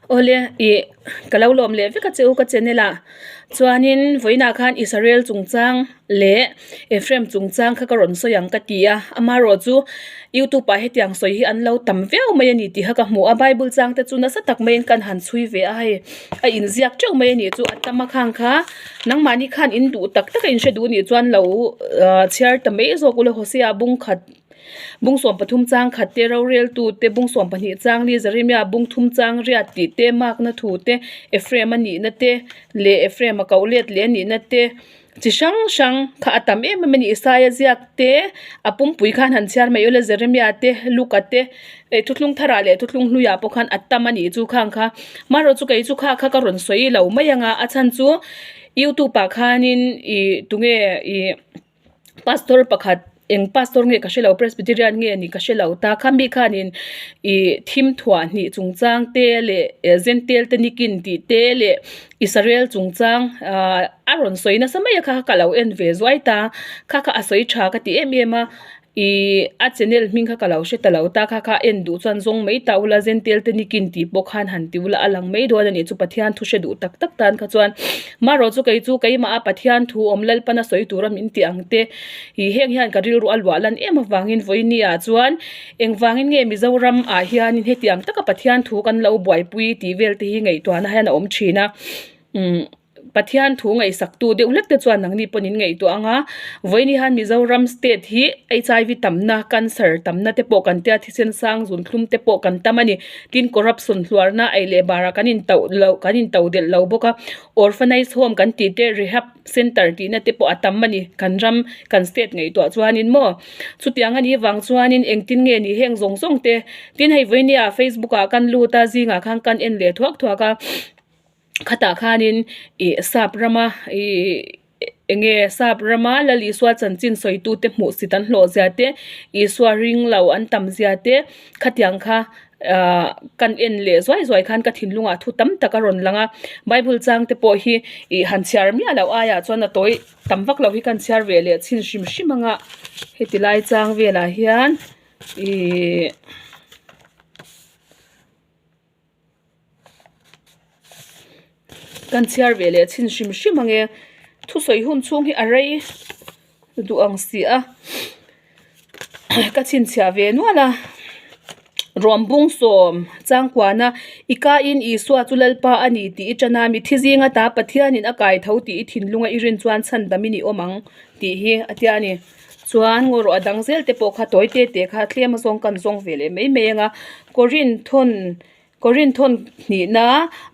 Awle ih ka lo lawm leh vek a che u ka channel ah chuanin vawiinah khan Israel chungchang leh Ephraim chungchang kha ka rawn sawi ang ka ti a amaherawh chu youtube ah hetiang sawi hi an lo tam viau mai a ni tih kha ka hmu a bible chang te chu nasa tak maiin kan han chhui ve a hei a inziak teuh mai a nih chu a tam a khang kha nangmahni khan in duh tak tak a in hre duh anih chuan lo ah chhiar ta mai zawk ula Hosea bung khat. Bung 13 chang khat te roreltu te bung 12 chang li Jeremia bung thum chang riat tih te makna thu te Ephraim a nihna te leh Ephraim a koh let leh a nihna te chi hrang hrang kha a tam em em a ni Isaia ziak te a pumpui khan han chhiar mai ula Jeremia te Luka te eh thuthlung tharah leh thuthlung hluiah pawh khan a tam a nih chu khang kha marawh chu kei chu kha kha ka rawn sawi lo mai ang a a chhan chu youtube ah khanin ih tunge ih. Pastor pakhat eng pastor nge ka hrelo presbyterian nge ni ka hrelo ta kha mi khanin ih thim thuah hnih chungchang te leh zentel te nikin tih te leh Israel chungchang ahh a rawn sawi nasa mai a kha ka lo en ve zuai ta kha kha a sawi tha ka ti em em a. Ih a channel hming kha ka lo hre ta lo ta kha kha en duh chuan zawng mai ta ula zentel te nikin tih pawh khan han ti ula a lang mai dawn a nih chu Pathian thu hre duh tak tak tan kha chuan marawh chu kei chu keimah a Pathian thu awm Lalpana sawi tura min tih ang te ih heng hian ka rilru a luah lan em avangin vawiini ah chuan engvangin nge Mizoram ah hianin hetiang taka Pathian thu kan lo buaipui tih vel te hi ngaihtuahna hian a awm thin a umm. Pathian thu ngaihsaktu deuh hlek te chuan nangni pawhin in ngaihtuah ang a, vawiin hian Mizoram state hi HIV tamna, cancer tamna te pawh kan tia thisen sang zunthlum te pawh kan tam a ni. Tin, corruption hluarna ei leh barah kan intauh loh kan intauh delh lo bawk a, orphanage home kan tih te rehab center tihna te pawh a tam a ni kan ram kan state ngaihtuah chuanin maw. Chutiang a nih vang chuanin engtin nge ni heng zawng zawng te, tin hei vawinia Facebook ah kan lut a zingah khan kan en leh thuak thuak a. Khatah khanin ih sap rama ih eng nge sap rama Lal Isua chanchin sawitute hmuh sit an hlawh zia te Isua ring lo an tam zia te khatiang kha ah kan en leh zuai zuai khan ka thinlungah thu tam tak a rawn lang a bible chang te pawh hi ih han chhiar miah loh aiah chuan a tawi tam vak loh hi kan chhiar ve leh chhin hrim hrim ang a heti lai chang velah hian ih. Kan chhiar ve leh chhin hrim hrim ang e thusawi hun chhung hi a rei duh ang si a ka chhinchhiah ve nual a ruam bung sawm changkuana i kaiin Isua chu Lalpa a ni tih i tan a mithi zinga ta Pathianin a kai tho tih i thinlunga i rin chuan chhan dam i ni awm ang tih hi a tia a ni chuan ngaw rawh a dang zel te pawh kha tawi te te kha tlem a zawng kan zawng ve leh mai mai ang a Korinthon Korinthon hnihna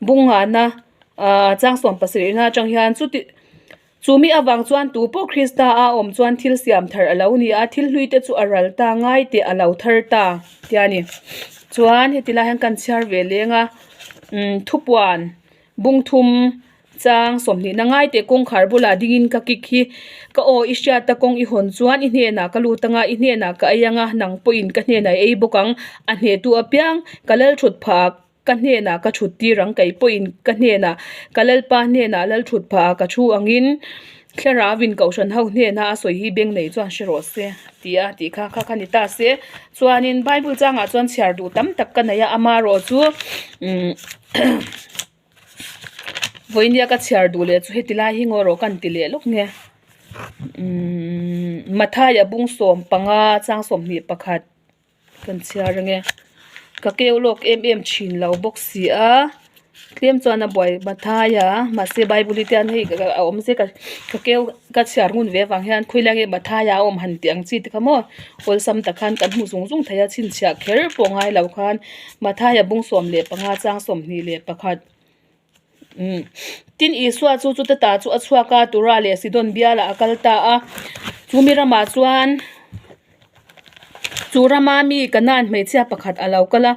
bungngahna ah chang sawm pasarihna atang hian chuti chumi avang chuan tu pawh Krista a awm chuan thil siam thar a lo ni a thil hlui te chu a ral ta ngai teh a lo thar ta tia a ni chuan heti lai hian kan chhiar ve leng a umm thupuan Bungthum chang sawmhnihna ngai teh kawngkhar bulah dingin ka kik hi ka aw i hriata kawng i hawn chuan i hnenah ka lut anga i hnenah ka ei anga nang pawhin ka hnenah i ei bawk ang a hnehtu apiang ka lal thut phah ka hnenah ka thut tir ang kei pawhin ka hnenah ka lalpa hnenah lal thut phah ka thu angin thlarauin kohhran ho hnena a sawi hi beng nei chuan hre rawh se tih a tih kha kha kha ni ta se chuanin bible changah chuan chhiar duh tam tak ka nei a amaherawh chu umm. Vawinia ka chhiar duh leh chu heti lai hi ngaw rawh ka han ti leh lawk nge umm Mathaia bung 15 chang 21 kan chhiar ange ka keu lawk em em thin lo bawk si a tlem chuan a buai Mathaia mahse bible hi te hian hei a awm zek a ka keu ka chhiar ngun ve avang hian khawilai nge Mathaia a awm han tih ang chi te kha maw awlsam tak khan kan hmu zung zung thei a chhinchhiah kher pawh ngai lo khan. Mathaia bung 15 chang 21 umm tin Isua chu chuta ta chu a chhuak a Tura leh Sidon bialah a kal ta a chumi ramah chuan chu rama mi Kanaan hmeichhia pakhat a lo kal a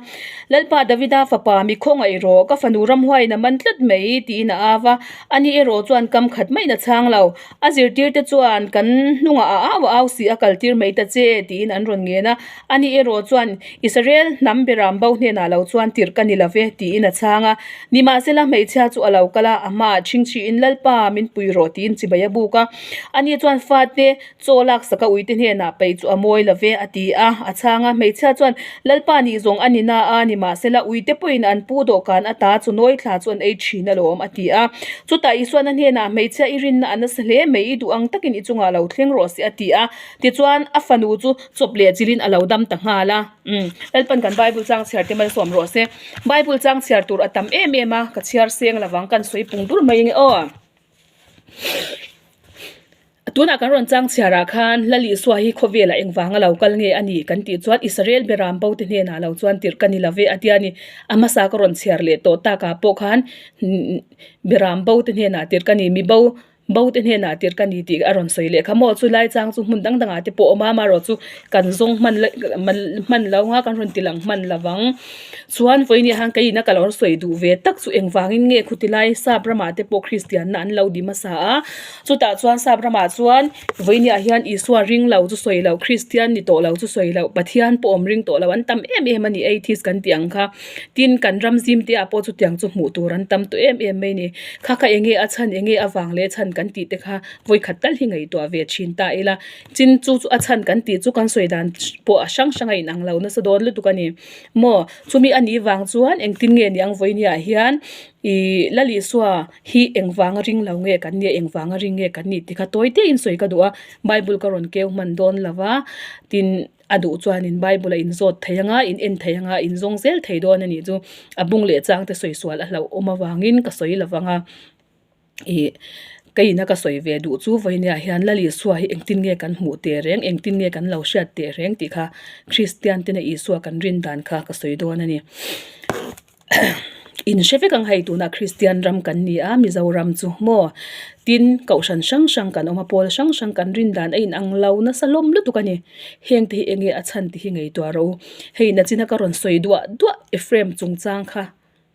Lalpa Davida fapa mi khawngaih rawh ka fanu ramhuaiin a man tlat mai tiin a au a ani erawh chuan kam khat maiin a chhang lo. A zirtirte chuan kan hnungah a au a au si a kaltir mai ta che tiin an rawn ngen a. Ani erawh chuan Israel hnam beram bo hnenah lo chuan tirh ka ni lo ve tiin a chhang a. Nimahsela hmeichhia chu a lo kal a, a hmaah chhingchhiin Lalpa min pui rawh tiin chibai a buk a. Ani chuan fate chaw laksak a uite hnenah peih chu a mawi lo ve a ti a. A chhang a, hmeichhia chuan Lalpa nih zawng a ni na a, nimahsela. Nimahsela, uite pawhin an pu dawhkan ata chu nawi thla chu an ei thin alawm, a ti a. Chutah Isuan a hnenah, Hmeichhia i rinna a nasa hle mai, i duh ang takin i chungah lo thleng rawh se, a ti a. Tichuan, a fanu chu chawp leh chilhin a lo dam ta nghal a. Umm, Lalpan kan Bible chang chhiar te malsawm rawh se. Bible chang chhiar tur a tam em em a, ka chhiar seng lovang, kan sawi pung dur mai ange aw. Tunah kan rawn chang chhiarah khan Lal Isua hi khawvelah engvanga lo kal nge a ni kan tih chuan Israel beram bo te hnenah lo chuan tirh ka ni lo ve a tia ni. A hmasa ka rawn chhiar leh tawh takah pawh khan beram bo te hnenah tirh ka ni, mi bo bo te hnenah tirh ka ni tih a rawn sawi leh kha maw. Chu lai chang chu hmun dang dangah te pawh a awm a, amaherawh chu kan zawng hman hman lo anga kan rawn ti lang hman lo vang. Chuan vawiin hian keiin a ka lo sawi duh ve tak chu engvangin nge khuti lai sap ramah te pawh Kristianna an lo di hmasa a. Chutah chuan sap ramah chuan vawiiniah hian Isua ring lo chu sawi loh, Kristian ni tawh lo chu sawi loh, Pathian pawh awm ring tawh lo an tam em em a ni, atheist kan tih ang kha. Tin, kan ram zim te ah pawh chutiang chu hmuh tur an tam tawh em em mai a ni. Kha kha enge a chhan, enge a vang leh chhan kan tih te kha vawikhat tal hi ngaihtuah ve thin ta ila. Chin chu chu a chhan kan tih chu kan sawi dan pawh a hrang hrang a inang lo nasa dawn lutuk a ni. Maw, chumi a nih vang chuan engtin nge niang vawiiniah hian ih Lal Isua hi engvanga ring lo nge kan nia engvanga ring nge kan nih tih kha tawi te in sawi ka duh a, bible ka rawn keu hman dawn lo va, tin a duh chuanin bible a inzawt thei anga in en thei anga in zawng zel thei dawn a nih chu a bung leh chang te sawi sual a hlauh awm avangin ka sawi lo vang a, ih ka ina ka sawi ve duh chu vawinia hian Lal Isua hi engtin nge kan hmuh teh reng engtin nge kan lo hriat teh reng tih kha Kristian tena Isua kan rin dan kha ka sawi dawn a ni. In hre vek ang hei tunah Kristian ram kan ni a Mizoram chu maw tin kohhran hrang hrang kan awm a pawl hrang hrang kan rin dan a inang lo nasa hlawm lutuk a ni heng te hi eng nge a chhan tih hi ngaihtuah rawh u hei nachina ka rawn sawi duah duah Ephraim chungchang kha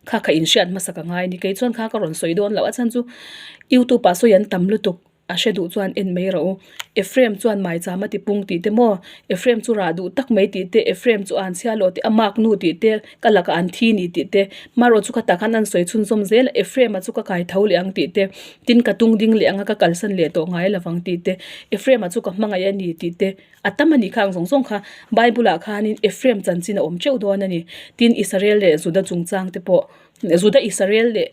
kha kha inhriat hmasa ka ngai a ni kei chuan kha ka rawn sawi dawn loh a chhan chu youtube ah sawi an tam lutuk. A hre duh chuan en mai rawh u. Ephraim chuan maicham a ti pung tih te maw? Ephraim chu rah duh tak mai tih te, Ephraim chu an chhia lo tih, a mak nu tih te, ka lakah an thi ni tih te, marawh chu ka tak han an sawi chhunzawm zel a, Ephraim-a chu ka kai tho leh ang tih te, tin ka tung ding leh ang a, ka kalsan leh tawh ngai lovang tih te, Ephraim-a chu ka hmangaih a ni tih te, a tam a nih kha ang zawng zawng kha Bible-ah khanin Ephraim chanchin a awm teuh dawn a ni. Tin, Israel leh Juda chungchang te pawh, Juda Israel leh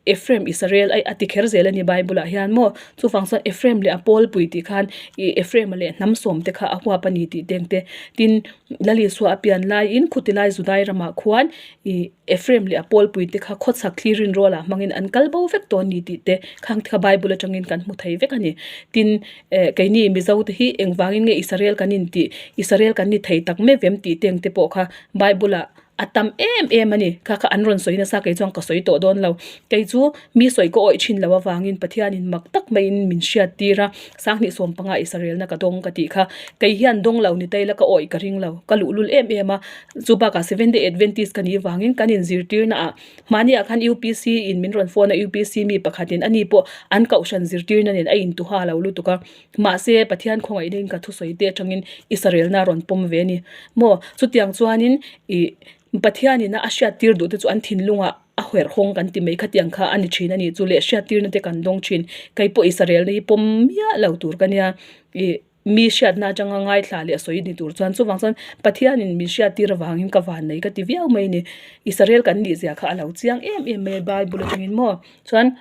Ephraim Israel a a ti kher zel a ni Bible ah hian maw chuvang chuan Ephraim leh a pawlpui tih khan ih Ephraim-a leh hnam sawm te kha a huap a ni tih te ang te tin Lalisua a pian laiin khuti lai Judai ramah khuan ih Ephraim leh a pawlpui te kha khawchhak thli rinrawl ah hmangin an kal bo vek tawh a ni tih te khang te kha Bible atangin kan hmu thei vek a ni tin eh keini Mizo te hi engvangin nge Israel kan intih Israel kan ni thei tak meuh em tih te ang te pawh kha Bible ah A tam em em a ni. Kha kha an rawn sawi nasa kei chuan ka sawi tawh dawn lo. Kei chu mi sawi ka awih thin lo avangin Pathianin mak tak maiin min hriat tir a, Sanghnih sawmpanga Israelna ka dawng ka tih kha. Kei hian dawng lo ni ta ila ka awih ka ring lo. Ka luhlul em em a. Chu bakah Seventh Day Adventist ka nih vangin kan inzirtirna ah mahniah khan UPC in min rawn phone a, UPC mi pakhatin ani pawh an kohhran zirtirna nen a intuha lo lutuk a. Mahse, Pathian khawngaihna in ka thusawi te atangin Israelna a rawn pawm ve a ni. Maw? Chutiang chuanin ih Pathianina a hriattir duh te chu an thinlungah a herhawng kan ti mai khatiang kha a ni thin a nih chu leh hriattirna te kan dawng thin. Kei pawh Israelna hi pawm miah lo tur ka nia. Ih mi hriatna atanga ngaithla leh sawi ni tur chuan chuvang chuan Pathianin min hriattir avangin ka vannei ka ti viau mai a ni. Israel kan nih zia kha a lo chiang em em mai a Bible atangin maw? Chuan.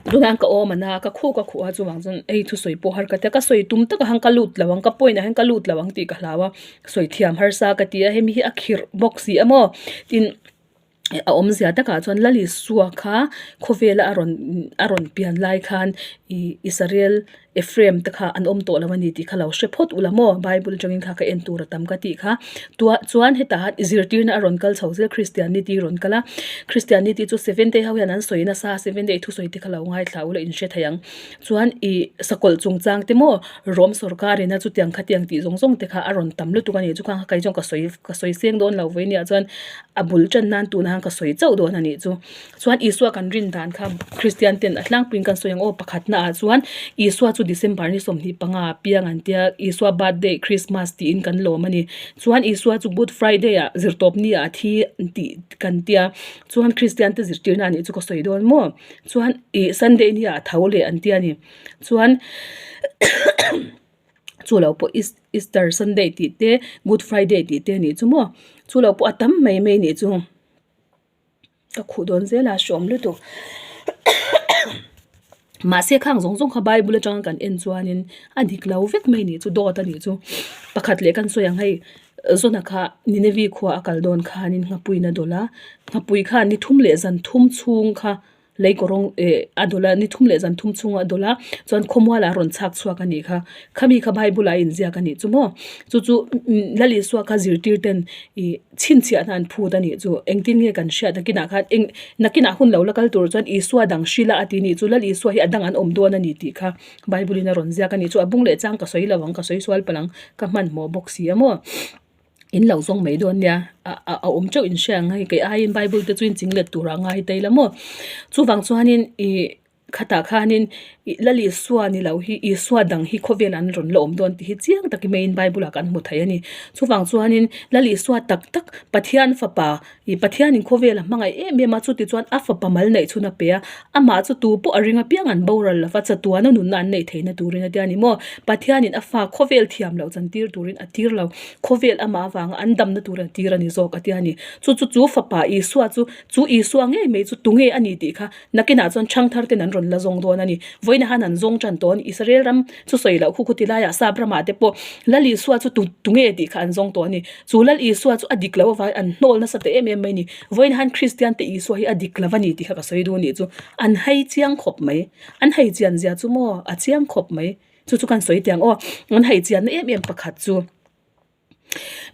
Tunah ka awm a na ka khuh ka khuh a chuvang chuan hei thusawi pawh har ka ti a ka sawi tum takah khan ka lut lo ang ka point ah hian ka lut lo ang tih ka hlau a sawi thiam harsa ka ti a hemi hi a khirh bawk si a maw tin a awmzia takah chuan Lalisua kha khawvela a rawn a rawn pian lai khan ih Israel Ephraim te kha an awm tawh lo a ni tih kha lo hre phawt ula maw Bible atangin kha ka en tur a tam ka tih kha tua chuan hetah zirtirna a rawn kal chho zel Christianity rawn kal a Christianity chu seven day ho hian an sawi nasa a seven day thusawi te kha lo ngaithla ula in hre thei ang chuan ih sakawlh chungchang te maw Rome sawrkar ina chutiang khatiang tih zawng zawng te kha a rawn tam lutuk a ni chu khang kha kei chuan ka sawi ka sawi seng dawn lo vawinia chuan a bul tan nan tunah khan ka sawi chauh dawn a nih chu. Chuan Isua kan rin dan kha Kristian ten a tlangpuiin kan sawi ang aw pakhatna ah chuan Isua chu December ni 25 ah piang an tia Isua birthday Christmas tiin kan lawm a ni. Chuan Isua chu Good Friday ah zirtawp ni ah a thi tih kan tia chuan Kristian te zirtirna anih chu ka sawi dawn maw chuan ih Sunday ni ah a tho leh an tia a ni. Chuan. Chu lo pawh Easter Sunday tih te Good Friday tih te a nih chu maw chu lo pawh a tam mai mai a nih chu ka khuh dawn zel a hreawm lutuk mahse khang zawng zawng kha bible atanga kan en chuanin a dik lo vek mai a nih chu dawt a nih chu pakhat leh kan sawi ang hei Zona kha Nineveh khua a kal dawn khanin nghapuiin a dawlh a nghapui khan ni thum leh zan thum chhung kha. Lei kawrawng eh a dawlh a ni thum leh zan thum chhunga a dawlh a chuan khawmualah a rawn chhak chhuak a nih kha khami kha bible ah a inziak a nih chu maw chu chu Lal Isua kha zirtir ten ih chhinchhiahna an phut a nih chu engtin nge kan hriat nakinah khan eng nakinah hun lo la kal tur chuan Isua dang hrila a ti nih chu Lal Isua hi a dang an awm dawn a ni tih kha bible in a rawn ziak a nih chu a bung leh chang ka sawi lo ang ka sawi sual palh ang ka hmanhmawh bawk si a maw. In lo zawng mai dawn nia a a awm teuh in hria ang hei kei aiin bible te chu in ching let tur ah ngai ta ila maw chuvang chuanin ih khatah khanin ih Lal Isua ni lo hi Isua dang hi khawvel an rawn la awm dawn tih hi chiang takin maiin bible ah kan hmu thei a ni chuvang chuanin Lal Isua tak tak Pathian fapa Ih Pathianin khawvel a hmangaih em em a, chuti chuan a fapa mal neih chhun a pe a, amah chu tu pawh a ring apiang an boral lova, chatuana nunna an neih theihna turin a tia ni maw? Pathianin a fa khawvel thiam loh chan tir turin a tir lo, khawvel amah avanga an damna tur a tir a ni zawk a tia ni. Chu chu chu fapa Isua chu, chu Isua ngei mai chu tunge a ni tih kha nakinah chuan ṭhangthar ten an rawn la zawng dawn a ni. Vawiina han an zawng ṭan tawh a ni. Israel ram chu sawi loh khu khu ti laiah Sap ramah te pawh Lal Isua chu tu tunge tih kha an zawng tawh a ni. Chu Lal Isua chu a dik loh avangin an hnawl nasa ta em em mai a ni. Vawiin han Kristian te Isua hi a dik lo a ni tih kha ka sawi duh a nih chu. An hei chiang khawp mai. An hei chian zia chu maw a chiang khawp mai. Chu chu kan sawi tiang aw. An hei chianna em em pakhat chu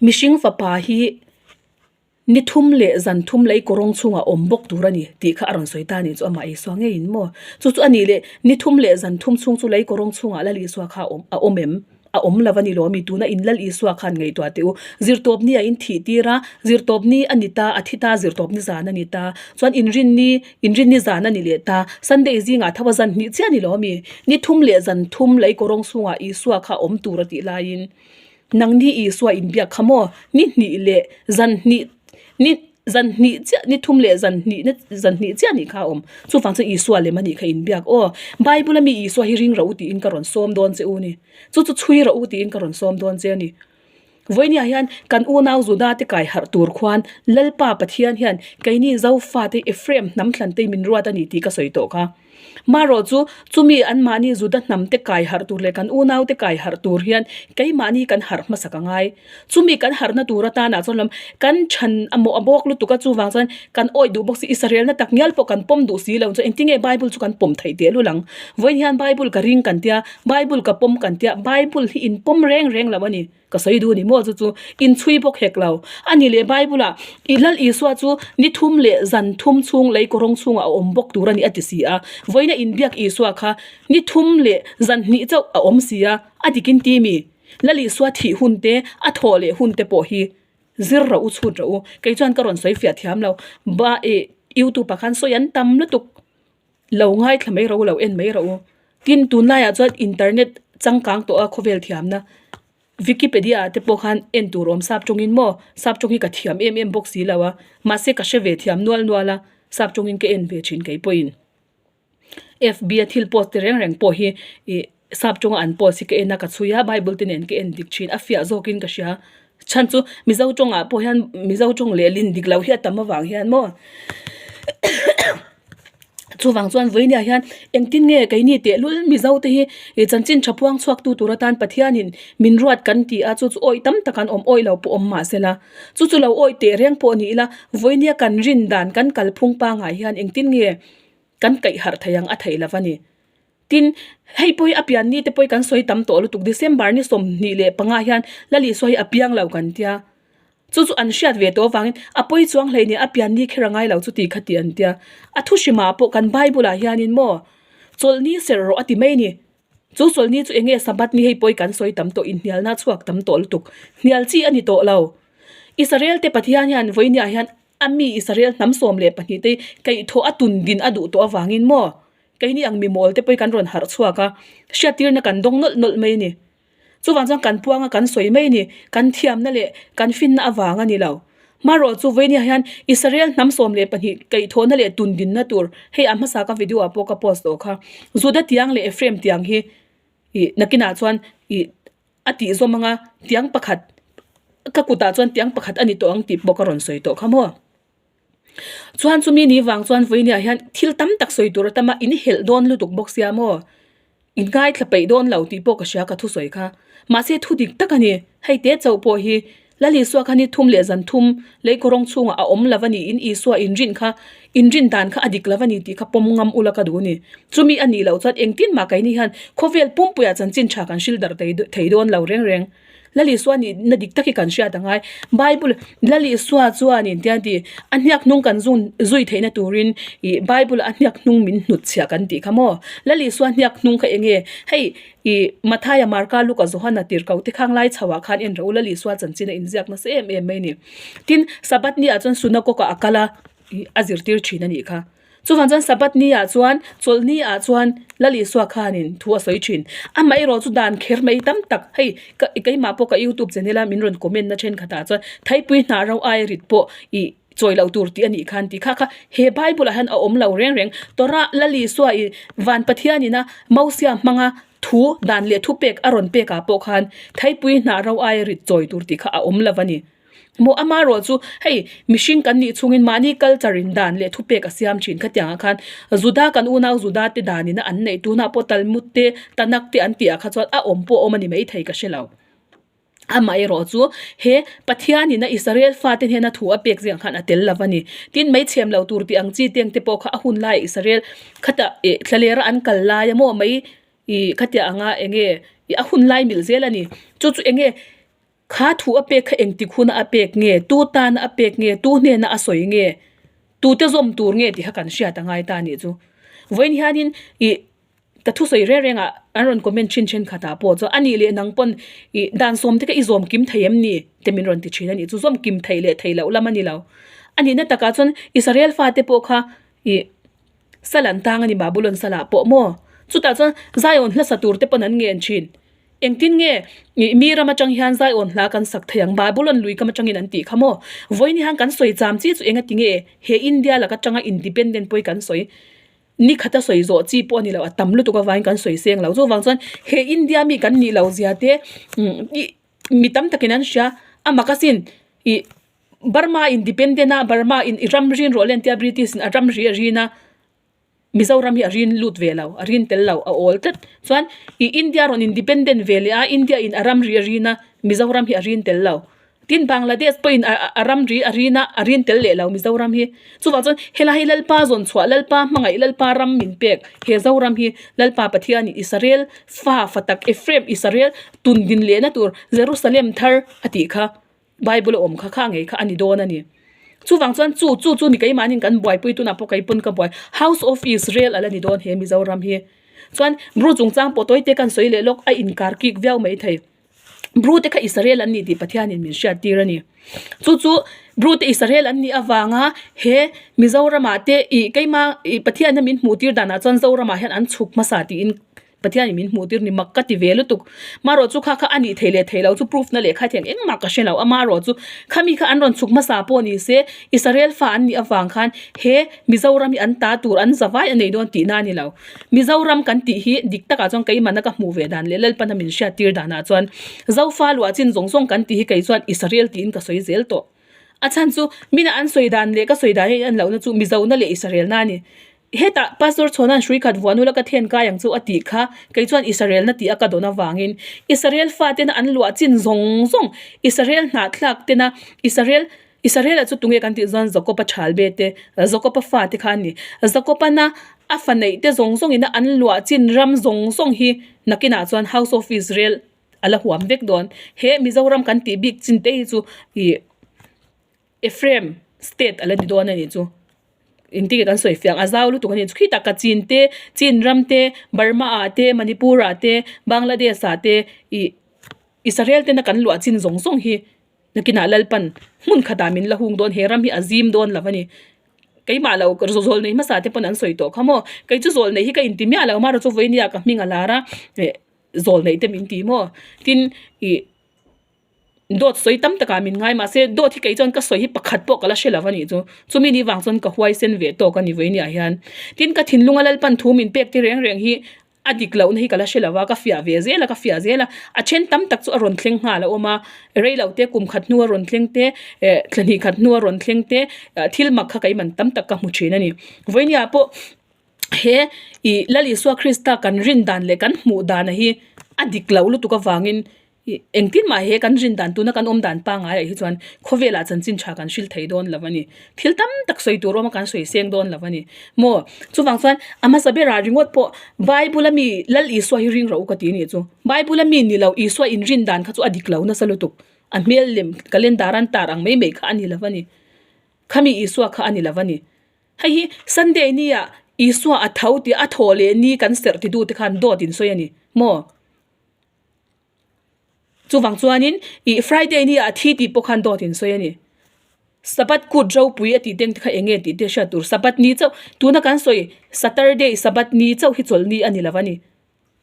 mihring fapa hi Ni thum leh zan thum lei kawrawng chhungah awm bawk tur a ni tih kha a rawn sawi ta a nih chu amah Isua ngeiin maw? Chu chu a nih leh ni thum leh zan thum chhung chu lei kawrawng chhungah Lal Isua kha a awm a awm em? A awm lo a ni lo ami? Tuna in Lal Isua khan ngaihtuah teh u. Zirtawpni a in thih tir a, zirtawpni a ni ta, a thi ta, zirtawpni zan a ni ta. Chuan inrinni, inrinni zan a ni leh ta. Sunday zingah tho a zan hnih chiah a ni lo ami? Ni thum leh zan thum lei kawrawng chhungah Isua kha a awm tur a tih laiin. Nangni Isua inbiak kha maw? Ni hnih leh zan hnih ni zan hnih chiah ni thum leh zan hnih na zan hnih chiah nih kha a awm. Chuvang chuan Isua lem a nih kha inbiak aw. Bible a mi Isua hi ring rawh u tiin ka rawn sawm dawn che u ni. Chu chu chhui rawh u tiin ka rawn sawm dawn che a ni. Vawinia hian kan unau Juda te kai harh tur khuan Lalpa Pathian hian keini Zofate Ephraim hnam thlan te min ruat a ni tih ka sawi tawh kha. Marawh chu, chumi anmahni Juda hnamte kai harh tur leh kan unaute kai harh tur hian keimahni kan harh hmasak a ngai. Chumi kan harhna tur atanah chuan lam kan chhan a mawh a bawk lutuk a, chuvang chuan kan awih duh bawk si, Israelna tak ngial pawh kan pawm duh si lo chuan engtinge Bible chu kan pawm theih tehlul ang. Vawiin hian Bible ka ring kan tia, Bible ka pawm kan tia, Bible hi in pawm reng reng lo a ni. Ka sawi duh ni maw chu chu inchhui bawk hek lo. A ni leh Bible ah i Lal Isua chu ni thum leh zan thum chhung lei kawrawng chhungah a awm bawk tur a ni a ti si a. Vawiina inbiak Isua kha ni thum leh zan hnih chauh a awm si a, a dik in ti mi? Lal Isua thih hun te, a thawh leh hun te pawh hi zir rawh u chhut rawh u. Kei chuan ka rawn sawi fiah thiam lo. Ba ih YouTube ah khan sawi an tam lutuk. Lo ngaithla mai rawh u, lo en mai rawh u. Tin, tunlaiah chuan internet changkang tawh a khawvel thiamna Wikipedia ah te pawh khan en tur awm sap tawngin maw sap tawng hi ka thiam em em bawk si lo a, mahse ka hre ve thiam nual nual a, sap tawngin ka en ve thin kei pawhin. FB a thil post te reng reng pawh hi ih sap tawnga an post hi ka en a ka chhui a, bible te nen ka en dik thin a fiah zawkin ka hria. Chhan chu Mizo tawngah pawh hian Mizo tawng lehlin dik loh hi a tam avang hian maw chuvang chuan vawinia hian engtin nge keini tehlul Mizo te hi ih chanchin tha phuang chhuak tu tur atan Pathianin min ruat kan ti a chu chu awih tam tak an awm awih lo pawh awm mahse la chu chu lo awih teh reng pawh ni ila vawinia kan rin dan kan kalphung pangai hian engtin nge kan kaih harh thei ang a theih lo a ni. Tin, hei pawh hi a pian ni te pawh hi kan sawi tam tawh lutuk, December ni 25 hian Lal Isua hi a piang lo kan tia. Chu chu an hriat ve tawh avangin a pawi chuang hlei nia a pian ni kher a ngai lo chu ti kha ti an tia. A thu hrimah pawh kan Bible ah hianin maw chawlhni serh rawh a ti mai a ni. Chu chawlhni chu eng nge Sabbath ni hei pawh hi kan sawi tam tawh, inhnialna chhuak tam tawh lutuk. Hnial chi a ni tawh lo. Israel te Pathian hian vawinia hian a mi Israel hnam 12 te hi kaihthawh a tun din a duh tawh avangin maw Keini ang mimawl te pawh hi kan rawn harh chhuak a, hriattirna kan dawng nawlh nawlh mai a ni. Chuvang chuan kan puanga kan sawi mai a ni, kan thiamna leh kan finna avang a ni lo. Hmarawh chu vawinia hian Israel hnam 12 kaihthawhna leh tundinna tur, hei a hmasa ka video ah pawh ka post tawh kha, Juda tiang leh Ephraim tiang hi ih nakinah chuan ih. A tih zawm anga tiang pakhat ka kutah chuan tiang pakhat a ni tawh ang tih pawh ka rawn sawi tawh kha maw. Chuan chumi ni vang chuan vawinia hian thil tam tak sawi tur a tam a, in helh dawn lutuk bawk sia maw. In ngaithla peih dawn lo tih pawh ka hria ka thusawi kha. Mahse thu dik tak a ni. Hei te chauh pawh hi Lal Isua kha ni thum leh zan thum lei kawrawng chhungah a awm lo a ni in Isua inrin kha inrin dan kha a dik lo a ni tih kha pawm ngam ula ka duh a ni. Chumi a nih loh chuan engtin mah keini hian khawvel pumpuiah chanchin tha kan hril darh thei dawn lo reng reng. Lal Isua nihna dik tak hi kan hriat a ngai. Bible Lal Isua chuanin tiang ti a hniak hnung kan zun zui theihna turin ih Bible a hniak hnung min hnut chhiah kan tih kha maw. Lal Isua hniak hnung kha eng nge? Hei ih Mathaia, Marka, Luka, Johana tirhkoh te khang lai chho ah khan en rawh u Lal Isua chanchin a inziak nasa em em mai a ni. Tin, Sabbath ni ah chuan synagogue ah a kal a ih a zirtir thin a nih kha. Chuvang chuan Sabbath ni ah chuan chawlhni ah chuan Lal Isua khanin thu a sawi thin. Amaherawh chu dan kher mai tam tak hei ka keimah pawh ka youtube channel a min rawn comment na thenkhatah chuan Thaipui hnah ro ai rit pawh ih chawi loh tur tih a nih khan tih kha kha he Bible ah hian a awm lo reng reng. Torah Lal Isua ih van Pathian ina Mosia hmanga thu dan leh thupek a rawn pek ah pawh khan Thaipui hnah ro ai rit chawi tur tih kha a awm lo a ni. Maw ama erawh chu hei mihring kan nih chhungin mahni culture in dan leh thupek a siam thin khatiang ah khan Juda kan unau Juda te dan ina an neih tunah pawh Talmud te Tanakh te an tih ah kha chuan a awm pawh a awm a ni maithei ka hre lo. Amah erawh chu he Pathian ina Israel fate hnena thu a pek zingah khan a tel lo a ni. Tin meichhem lo tur tih ang chi teng te pawh kha a hun laiah Israel khata eh thlalera an kal lai a maw mai ih khatiang anga eng nge ih a hun lai milh zel a ni. Chu chu eng nge Kha thu a pek kha engtik huna a pek nge, tu tana a pek nge, tu hnena a sawi nge, tute zawm tur nge tih kha kan hriat a ngai ta a nih chu. Vawiin hianin ih ka thusawi reng rengah an rawn comment thin thenkhatah pawh chuan a nih leh nang pawn ih dan sawm te kha i zawm kim thei em ni te min rawn ti thin a nih chu. Zawm kim theih leh theih loh lam a ni lo. A nihna takah chuan Israel fate pawh kha ih sal an tang a ni Babulon salah pawh maw? Chutah chuan Zion hlasa tur te pawn an ngen thin. Engtin nge ih mi ram atang hian Zion hla kan sak thei ang? Babulon lui kam atangin an tih kha maw? Vawiin hian kan sawi cham chi chu enga ti nge he India lak atanga independent pawh hi kan sawi ni khata sawi zawh chi pawh a ni lo, a tam lutuk avangin kan sawi seng lo. Chuvang chuan he India mi kan nih loh zia te ih mi tam takin an hria a mak asin ih Burma independent a Burma in i ram rin rawh le an tia British in a ram ri a rin a. Mizoram hi a rin lut ve lo, a rin tel lo, a awl tlat. Chuan ih India rawn independent ve leh a, India in a ramri a rin a, Mizoram hi a rin tel lo. Tin Bangladesh pawhin a a ramri a rin a, a rin tel leh lo Mizoram hi. Chuvang chuan helai hi Lalpa zawn chhuah, Lalpa hmangaih, Lalpa ram min pek he Zoram hi Lalpa Pathianin Israel fa fa tak Ephraim Israel tun din lehna tur Jerusalem thar a tih kha. Bible a awm kha kha ngei kha a ni dawn a ni. Chuvang chuan chu chu chu ni keimahni kan buaipui tunah pawh kei pawn ka buai House of Israel a la ni dawn he Mizoram hi. Chuan Bru chungchang pawh tawi te kan sawi leh lawk a inkar kik viau mai thei. Bru te kha Israel an ni tih Pathianin min hriat tir a ni. Chu chu Bru te Israel an nih avanga he Mizoramah te ih keima ih Pathianna min hmuh tir danah chuan Zoramah hian an chhuk hmasa tiin Pathian in min hmuh tir ni mak ka ti ve lutuk. Marawh chu kha kha a nih theih leh theih loh chu proof na leh kha thiang engmah ka hre lo. Amarawh chu khami kha an rawn chhuk hmasa pawh ni se Israel fa an nih avang khan he Mizoram hi an ta tur an zavai a nei dawn tihna a ni lo. Mizoram kan tih hi dik takah chuan keimahna ka hmuh ve dan leh Lalpana min hriat tir danah chuan Zofa luah chin zawng zawng kan tih hi kei chuan Israel tiin ka sawi zel tawh. A chhan chu mina an sawi dan leh ka sawi dan hi a inlohna chu Mizona leh Israelna a ni. Hetah Pastor Chhuana'n hrui khat vuah nula ka then kai ang chu a tih kha, kei chuan Israelna tih a ka dawn avangin Israel fatena an luah chin zawng zawng, Israel hnahthlak tena Israel, Israela chu tunge kan tih chuan Jakoba thalbe te, Jakoba fate kha an ni. Jakobana a fa neih te zawng zawngina an luah chin ram zawng zawng hi nakinah chuan House of Israel a la huam vek dawn. He Mizoram kan tih bik chin te hi chu ih Ephraim state a la ni dawn a nih chu. Engtin nge kan sawi fiah ang a zau lutuk a ni chu khitah Kachin te Chin ram te Burma ah te Manipur ah te Bangladesh ah te ih Israel tena kan luah chin zawng zawng hi nakinah Lalpan hmun khatah min la hung dawn he ram hi a zim dawn lo a ni. Keimah lo zawl nei hmasa te pawn an sawi tawh kha maw kei chu zawl nei hi ka inti miah lo amaherawhchu chu vawinia ka hming a lar a eh zawl neih te min ti maw tin ih. Dawt sawi tam takah min ngai mahse dawt hi kei chuan ka sawi hi pakhat pawh ka la hre lo a nih chu. Chumi ni vang chuan ka huaisen ve tawk a ni vawinia hian. Tin ka thinlunga Lalpan thu min pek te reng reng hi. A dik lohna hi ka la hre lo a, ka fiah ve zel a, ka fiah zel a, a then tam tak chu a rawn thleng nghal a awm a, rei lo te kum khat hnu a rawn thleng te eh thla hnih khat hnu a rawn thleng te ah thil mak kha keiman tam tak ka hmu thin a ni. Vawinia pawh he ih Lal Isua Krista kan rin dan leh kan hmuh dana hi a dik loh lutuk avangin Ih, engtin mah he kan rin dan tuna kan awm dan pangaiah hi chuan khawvelah chanchin tha kan hrilh thei dawn lo a ni. Thil tam tak sawi tur awma kan sawi seng dawn lo a ni. Maw? Chuvang chuan a hmasa berah ringawt pawh Bible a mi Lal Isua hi ring rawh u ka ti a nih chu. Bible a mi ni lo Isua in rin dan kha chu a dik lo nasa lutuk. A hmel lem calendar an tar ang mai mai kha a ni lo a ni. Khami Isua kha a ni lo a ni. Hei hi Sunday nia Isua a tho tih a thawh leh ni kan serh ti dute khan dawt in sawi a ni. Maw? Chuvang chuanin ih Friday ni ah thi tih pawh khan dawt in sawi a ni. Sabbath kut ropui a tih teng te kha eng nge tih te hriat tur Sabbath ni chauh tuna kan sawi Saturday Sabbath ni chauh hi chawlh ni a ni lo a ni.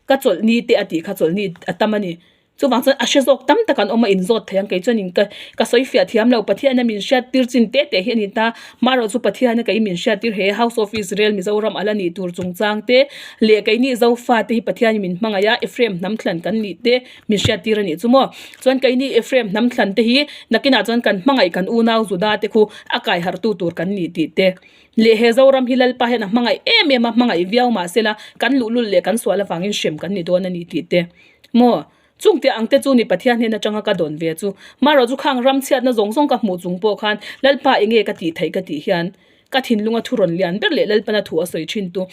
Ka chawlh ni te a tih kha chawlh ni a tam a ni. Chuvang chuan a hre zawk tam tak an awm a inzawt thei ang kei chuanin ka ka sawi fiah thiam lo Pathian a min hriat tir chin te te hi a ni ta. Hmarawh chu Pathian a kei min hriat tir he House of Israel Mizoram a la nih tur chungchang te leh keini Zofa te hi Pathian in min hmangaih a Ephraim hnam thlan kan nih te min hriat tir a nih chu maw. Chuan keini Ephraim hnam thlan te hi nakinah chuan kan hmangaih kan unau Juda te khu a kai harh tu tur kan nih tih te leh he Zoram hi Lalpa hian a hmangaih em em a hmangaih viau mahsela kan luhlul leh kan sual avangin hrem kan ni dawn a ni tih te maw. Chung tih ang te chu ni Pathian hnen atanga ka dawn ve chu. Marawh chu khang ram chhiatna zawng zawng ka hmuh chung pawh khan Lalpa enge ka tih theih ka tih hian ka thinlunga thu rawn lian ber leh Lalpana thu a sawi thin tu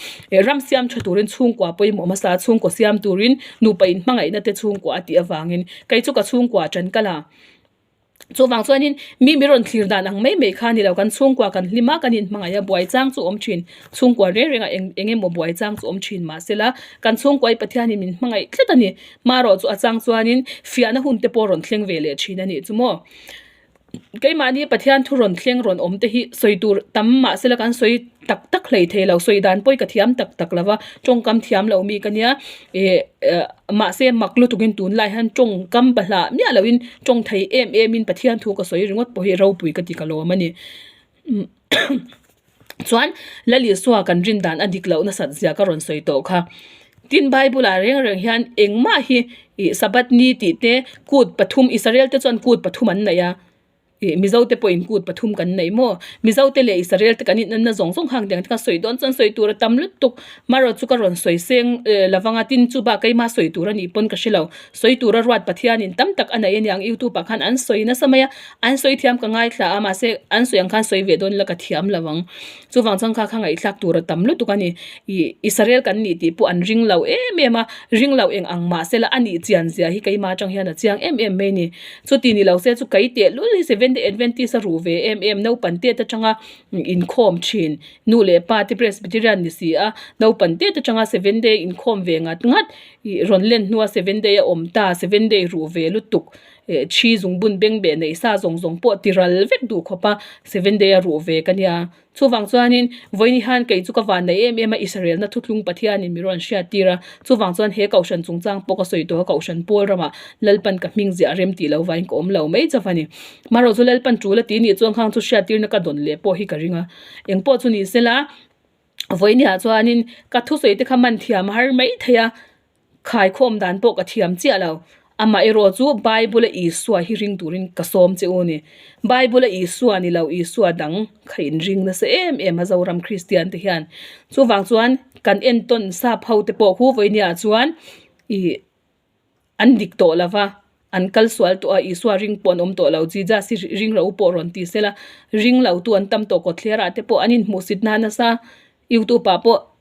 ram siam tha turin chhungkua pawimawh hmasa chhungkaw siam turin nupa in hmangaihna te chhungkua a tih avangin kei chu ka chhungkua tan ka la. Chuvang chuanin mi mi rawn thlir dan ang mai mai kha a ni lo, kan chhungkua kan hlim a, kan inhmangaih a, buai chang chu awm thin, chhungkua reng rengah eng eng emaw buai chang chu awm thin mahsela kan chhungkua hi Pathianin min hmangaih tlat a ni. Hmarawh chu a chang chuanin fiahna hun te pawh rawn thleng ve leh thin a nih chu maw. Keimahni Pathian thu rawn thleng rawn awm te hi sawi tur tam mahsela kan sawi tak tak hlei thei lo, sawi dan pawh hi ka thiam tak tak lo va, tawngkam thiam lo mi ka nia ih mahse mak lutukin tunlai hian tawngkam bahlah miah loin tawng thei em em in Pathian thu ka sawi ringawt pawh hi ropui ka ti ka lawm a ni. Chuan Lal Isua kan rin dan a dik loh nasat zia ka rawn sawi tawh kha. Tin Bible ah reng reng hian engmah hi ih Sabbath ni tih te kut pathum Israel te chuan kut pathum an neih a ih Mizo te pawhin kut pathum kan neih maw Mizo te leh Israel te kan inanna zawng zawng khang tiang te kha sawi dawn chuan sawi tur a tam lutuk marawh chu ka rawn sawi seng eh lovang a tin chu bak keima sawi tur a nih pawn ka hre lo sawi tura ruat Pathianin tam tak a neih aniang youtube ah khan an sawi nasa mai a an sawi thiam ka ngaithla a mahse an sawi ang khan sawi ve dawn ila ka thiam lo ang. Chuvang chuan kha kha ngaihthlak tur a tam lutuk a ni. Ih Israel kan nih tih pawh an ring lo em em a, ring lo eng ang mah sela a nih chian zia hi keimah atang hian a chiang em em mai a ni. Chuti ni lo se chu kei teh lul hi Seventh Day Adventist a ruh ve em em naupan tet atanga inkhawm thin nu leh pa te Presbyterian ni si a, naupan tet atanga Seventh Day inkhawm ve ngat ngat ih rawn len hnua Seventh Day a awm ta, Seventh Day ruh ve lutuk eh thi zungbun bengbeh neih sa zawng zawng pawh ti ral vek duh khawp a seven day a ruh ve ka nia. Chuvang chuanin vawiin hian kei chu ka van nei em em a Israel na thutlung Pathianin mi rawn hriat tir a, chuvang chuan he kohhran chungchang pawh ka sawi tawh a kohhran pawl ramah Lalpan ka hming ziah rem tih lo vain ka awm lo mai chauh a ni. Marawh chu Lalpan tul a ti nih chuan khang chu hriat tirna ka dawn leh pawh hi ka ring a, engpawh chu ni sela vawiin chuanin ka thusawi te kha man thiam har mai thei a. Khaikhawm dan pawh ka thiam chiah lo. Amah erawh chu Bible-a Isua hi ring turin ka sawm che u ni. Bible-a Isua ni lo Isua dang kha in ring nasa em em a Zoram Kristian te hian. Chuvang chuan kan entawn sap ho te pawh hu vawinia chuan ih an dik tawh lo va, an kal sual tawh a, Isua ring pawh an awm tawh lo. Jesus hi ring lo pawh rawn ti sela, ring lo tu an tam tawh kawtthler ah te pawh an inhmuhsit na nasa YouTube ah pawh.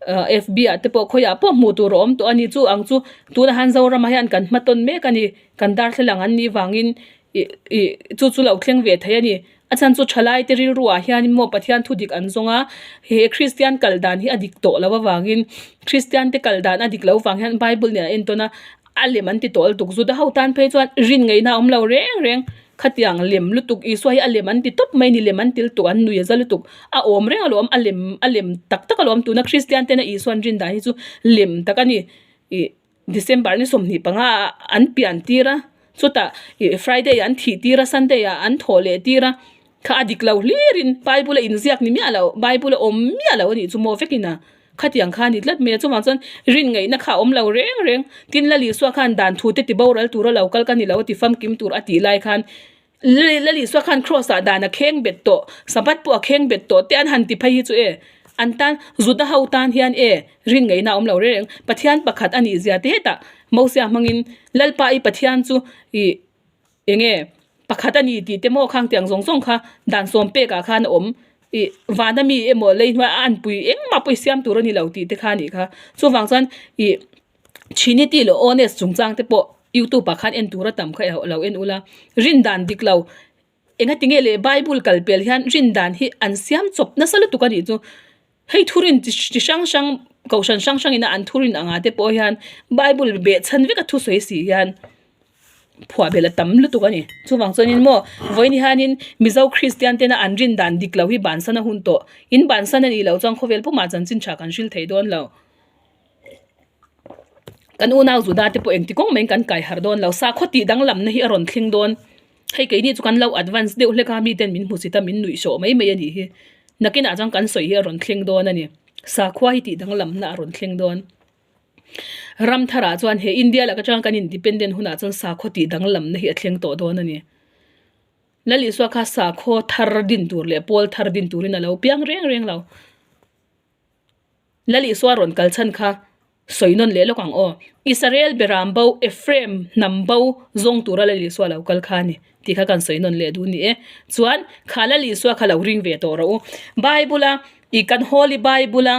FB ah te pawh khawiah pawh hmuh tur a awm tawh a ni chu ang chu tunah hian Zoram ah hian kan hma tawn mek a ni kan darthlalang an nih vangin ih ih chu chu lo thleng ve thei a ni a chhan chu thalai te rilru ah hian maw Pathian thu dik an zawng a he Kristian kal dan hi a dik tawh loh avangin Kristian te kal dan a dik loh vang hian Bible nen a entawn a A lem an ti tawh lutuk. Juda ho tan phei chuan rin ngaihna a awm lo reng reng. Khatiang lem lutuk Isua hi a lem an ti tawp mai ni lem an ti lutuk an nui a za lutuk. A awm reng alawm a lem a lem tak tak alawm tuna Kristian tena Isua an rin dan hi chu lem tak a ni. Ih December ni 25 ah an pian tir a chutah ih Friday ah an thih tir a Sunday ah an thawh leh tir a kha a dik lo hlir in Bible a inziak ni miah lo Bible a awm miah lo a nih chu maw vekin a. Khatiang kha a ni tlat mai a, chuvang chuan rin ngaihna kha a awm lo reng reng. Tin, Lal Isua khan dan thu te ti boral tura lo kal ka ni lo a ti famkim tur a tih lai khan Lal Isua khan Kraws ah dan a kheng bet tawh, Sabbath pawh a kheng bet tawh te an han ti phei hi chu e, an tan Juda ho tan hian e rin ngaihna a awm lo reng reng. Pathian pakhat a nih zia te hetah Mosia hmangin Lalpa i Pathian chu ih eng nge pakhat a ni tih te maw khang tiang zawng zawng kha dan sawm pek ah khan a awm ih vana mi emaw lei hnuai a anpui engmah pawh i siam tur a ni lo tih te kha a nih kha. Chuvang chuan ih Trinity leh Oneness chungchang te pawh youtube ah khan en tur a tam kha lo en ula rin dan dik lo engati nge leh bible kal pel hian rin dan hi an siam chawp nasa lutuk a nih chu hei thurin chi hrang hrang kohhran hrang hrang ina an thurin anga te pawh hian bible beh chhan vek a thusawi si hian phuah belh a tam lutuk a ni. Chuvang chuanin maw vawiin hianin Mizo Kristian tena an rin dan dik lo hi bansan a hun tawh. In bansan a nih loh chuan khawvel pumah chanchin tha kan hril thei dawn lo. Kan unau Juda te pawh engti kawng maiin kan kai harh dawn lo. Sakhaw tih danglamna hi a rawn thleng dawn. Hei keini chu kan lo advance deuh hlek a, miten min hmusit a, min nuihsawh mai mai a nih hi. Nakinah chuan kan sawi hi a rawn thleng dawn a ni. Sakhua hi tih danglamna a rawn thleng dawn. Ram tharah chuan he India laka atanga kan independent hunah chuan sakhaw tih danglamna hi a thleng tawh dawn a ni. Lal Isua kha sakhaw thar din tur leh pawl thar din turin a lo piang reng reng lo. Lal Isua rawn kal chhan kha sawi nawn leh lawk ang aw. Israel beram bo Ephraim hnam bo zawng tura Lal Isua lo kal kha a ni tih kha kan sawi nawn leh duh ni e. Chuan kha Lal Isua kha lo ring ve tawh rawh u. Bible a i kan Holy Bible a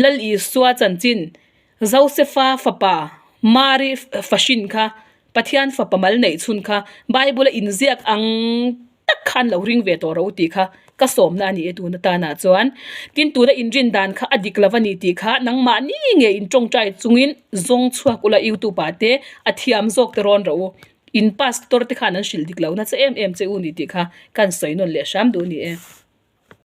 Lal Isua chanchin Josefa fapa Mari fahrin kha Pathian fapa mal neih chhun kha Bible a inziak ang tak khan lo ring ve tawh rawh u tih kha ka sawmna a ni e tun atana chuan. Tin tuna inrin dan kha a dik lo a ni tih kha nangmahni nge in tawngtai chungin zawng chhuak ula youtube ah te a thiam zawk te rawn rawh u. In pastor te khan an hrilh dik lo nasa em em che u ni tih kha kan sawi nawn leh hram duh a ni e.